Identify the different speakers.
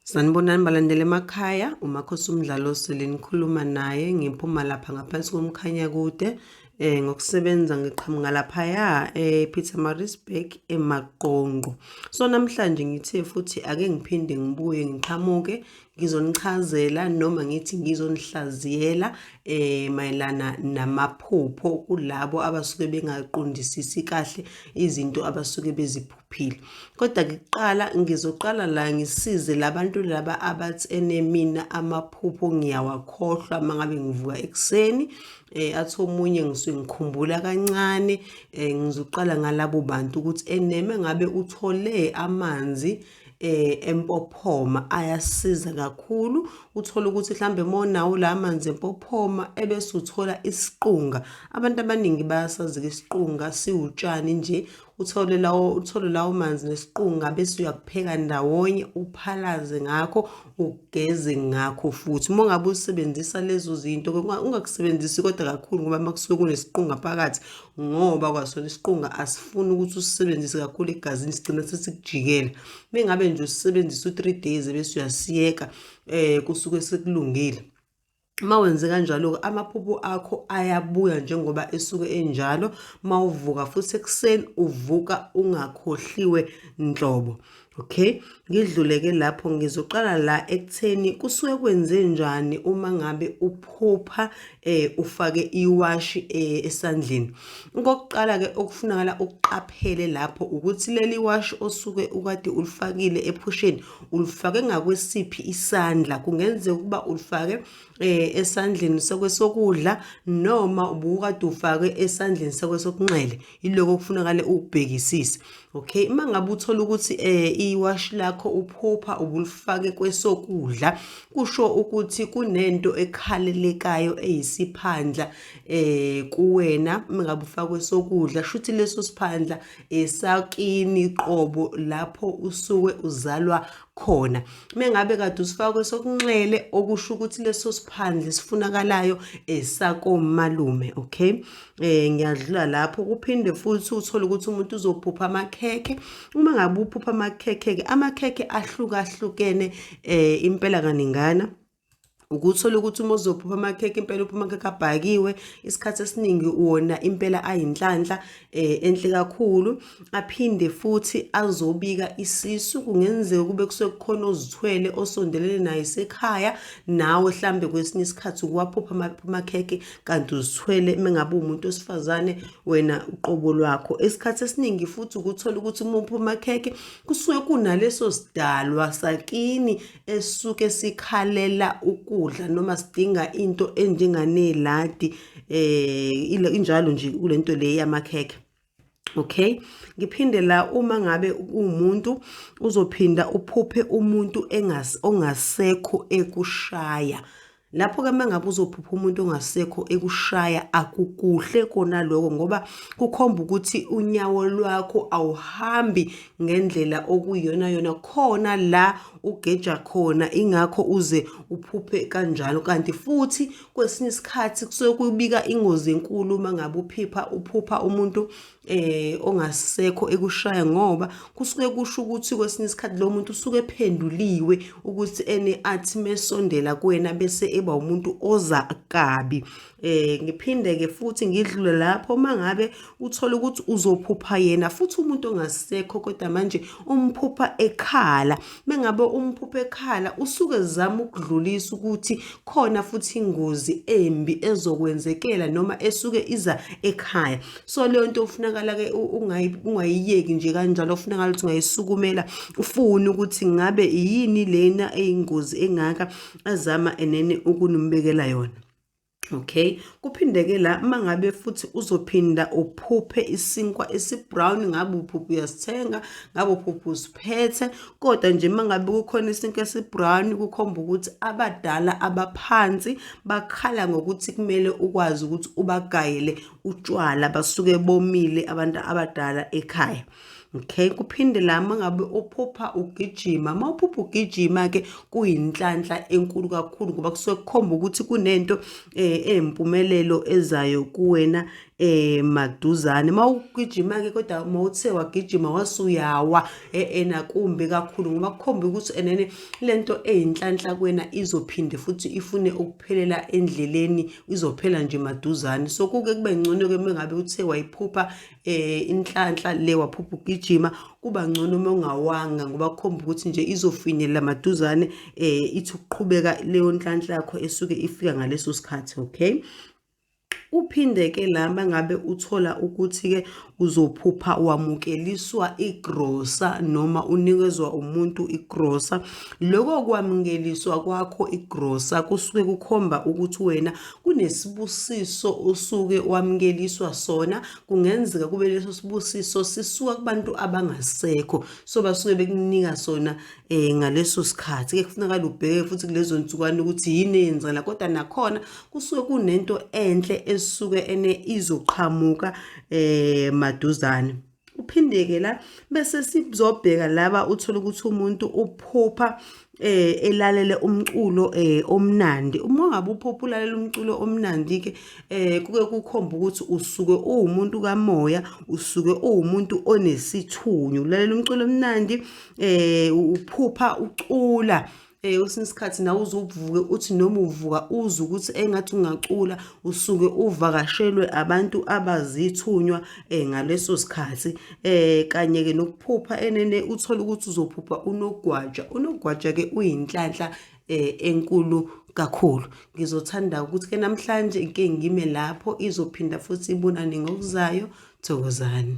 Speaker 1: Sanibonani balandeli emakhaya, uMakhosi uMdlalose lenikhuluma naye ngiphuma lapha ngaphansi koMkhanyakude ngokusebenza ngiqhamuka laphaya ePietermaritzburg eMaqonqo. So namhlanje ngithe futhi ake ngiphinde ngibuye ngiqhamuke ngizonichazela noma ngithi ngizonihlaziyela mayelana namaphupho kulabo abasuke bengaqondisisi kahle izinto abasuke beziphuphile. Kodwa-ke kuqala ngizoqala la ngisize labantu laba abathi ene mina amaphupho ngiyawakhohlwa uma ngabe ngivuka ekuseni athi omunye ngisuke ngikhumbula kancane ngizoqala ngalabo bantu ukuthi eneme ngabe uthole amanzi empophoma ayasiza kakhulu. Uthole ukuthi mhlambe uma unawo la manzi empophoma ebese uthola isiqunga. Abantu abaningi bayasazi-ke isiqunga siwutshani nje. Uthole lawo uthole lawo manzi nesiqunga bese uyakupheka ndawonye uphalaze ngakho ugeze ngakho futhi. Uma ngabe usebenzisa lezo zinto ungakusebenzisi kodwa kakhulu ngoba uma kusuke kunesiqunga phakathi ngoba kwasona isiqunga asifuni ukuthi usisebenzise kakhulu egazini sigcina sesikujikela. Mengabe nje usisebenzisa u-3 days bese uyasiyeka kusuke sekulungile. Uma wenze kanjalo-ke amaphupho akho ayabuya njengoba esuke enjalo. Uma uvuka futhi ekuseni uvuka ungakhohliwe nhlobo. Okay, ngidlule-ke lapho ngizoqala la ekutheni kusuke kwenze njani uma ngabe uphupha ufake iwashi esandleni. Okokuqala-ke okufunakala ukuqaphele lapho ukuthi leli washi osuke ukade ulifakile ephusheni ulifake ngakwesiphi isandla. Kungenzeka ukuba ulifake esandleni sakwesokudla noma ubukade ufake esandleni sakwesokunxele. Yiloko okufunakale ukubhekisise. Okay, uma ngabe uthola ukuthi iwashi lakho uphupha ubulifake kwesokudla, kusho ukuthi kunento ekhalelekayo eyisiphandla kuwena. Uma ngabe ufake kwesokudla, shuthi leso siphandla esakini qobo lapho usuke uzalwa khona. Mengabe kade usifaka kwesokunxele okusho ukuthi leso siphandla esifunakalayo esakomalume, okay? Ngiyadlula lapho kuphinde futhi uthole ukuthi umuntu uzophupha amakhekhe. Uma ngabe uphupha amakhekhe-ke, amakhekhe ahlukahlukene impela kaningana. Ukuthola ukuthi uma uzophupha amakhekhe impela uphupha amakhekhe abhakiwe isikhathi esiningi wona impela ayinhlanhla enhle kakhulu aphinde futhi azobika isisu. Kungenzeka kube kusuke kukhona ozithwele osondelene naye sekhaya nawe hlambe kwesinye isikhathi ukuwaphupha amakhekhe kanti uzithwele mengabe uwumuntu wesifazane wena uqobo lwakho. Isikhathi esiningi futhi ukuthola ukuthi uma uphupha amakhekhe kusuke kunaleso sidalwa sakini esuke sikhalela ukudla noma sidinga into enjenganeladi injalo nje kulento le yamakhekhe. Okay, ngiphinde la uma ngabe uwumuntu uzophinda uphuphe umuntu ongasekho ekushaya. Lapho-ke uma ngabe uzophupha umuntu ongasekho ekushaya akukuhle kona lokho ngoba kukhomba ukuthi unyawo lwakho awuhambi ngendlela okuyiyona yona khona la ugeja khona ingakho uze uphuphe kanjalo. Kanti futhi kwesinye isikhathi kusuke kubika ingozi enkulu uma ngabe uphipha uphupha umuntu ongasekho ekushaya ngoba kusuke kusho ukuthi kwesinye isikhathi lo muntu usuke ephenduliwe ukuthi ene athi mesondela kuwena bese eba umuntu oza kabi. Ngiphinde ke futhi ngidlule lapho uma ngabe uthola ukuthi uzophupha yena futhi umuntu ongasekho kodwa manje umphupha ekhala. Mengabe umphupha ekhala usuke zama ukudlulisa ukuthi khona futhi ingozi embi ezokwenzekela noma esuke iza ekhaya. So leyo nto kufunakala-ke ungayiyeki nje kanjalo, kufunakala ukuthi ungayisukumela ufune ukuthi ngabe yini lena eyingozi engaka azama enene ukunumbekela yona. Okay, kuphinde-ke la uma ngabe futhi uzophinda uphuphe isinkwa esi-brown, ngabe uphupha uyasithenga, ngabe uphupha usiphethe, kodwa nje uma ngabe kukhona isinkwa esi-brown kukhomba ukuthi abadala abaphansi bakhala ngokuthi kumele ukwazi ukuthi ubagayele utshwala, basuke bomile abantu abadala ekhaya. Okay, kuphinde la uma ngabe uphupha ugijima, uma uphupha ugijima ke kuyinhlanhla enkulu kakhulu ngoba kusuke kukhomba ukuthi kunento eyimpumelelo ezayo kuwena maduzane. Mawugijima-ke kodwa mawuthe wagijima wasuyawa nakumbi kakhulu ngoba kukhomba ukuthi enene lento eyinhlanhla kuwena izophinde futhi ifune ukuphelela endleleni, izophela nje maduzane. So kuke kube ngcono-ke uma ngabe uthe wayiphupha inhlanhla le, waphupha ugijima, kuba ngcono uma ungawanga ngoba kukhomba ukuthi nje izofinyelela maduzane, ithi ukuqhubeka leyo nhlanhla yakho esuke ifika ngaleso sikhathi, okay? Uphinde-ke la mangabe uthola ukuthi-ke uzophupha wamukeliswa igrosa noma unikezwa umuntu igrosa, loko kwamukeliswa kwakho igrosa kusuke kukhomba ukuthi wena kunesibusiso osuke wamukeliswa sona. Kungenzeka kube leso sibusiso sisuka kubantu abangasekho, so basuke bekunika sona ngaleso sikhathi. Ke kufunakala ubheke futhi kulezo nsukwana ukuthi yini eyenzakala, kodwa nakhona kusuke kunento enhle esuke ene izoqhamuka maduzane. Uphinde-ke la bese sizobheka laba uthola ukuthi umuntu uphupha elalele umculo omnandi. Uma ngabe uphupha ulalela umculo omnandi ke kuke kukhomba ukuthi usuke uwumuntu kamoya, usuke uwumuntu onesithunywa. Ulalela umculo omnandi, uphupha ucula. Kwesinye isikhathi nawe uze uvuke uthi noma uvuka uzwe ukuthi engathi ungacula, usuke uvakashelwe abantu abazithunywa ngaleso sikhathi. Kanye-ke nokuphupha enene uthole ukuthi uzophupha unogwaja. Unogwaja-ke uyinhlanhla enkulu kakhulu. Ngizothanda ukuthi-ke namhlanje ngike ngime lapho, izophinda futhi ibonane ngokuzayo. Thokozani.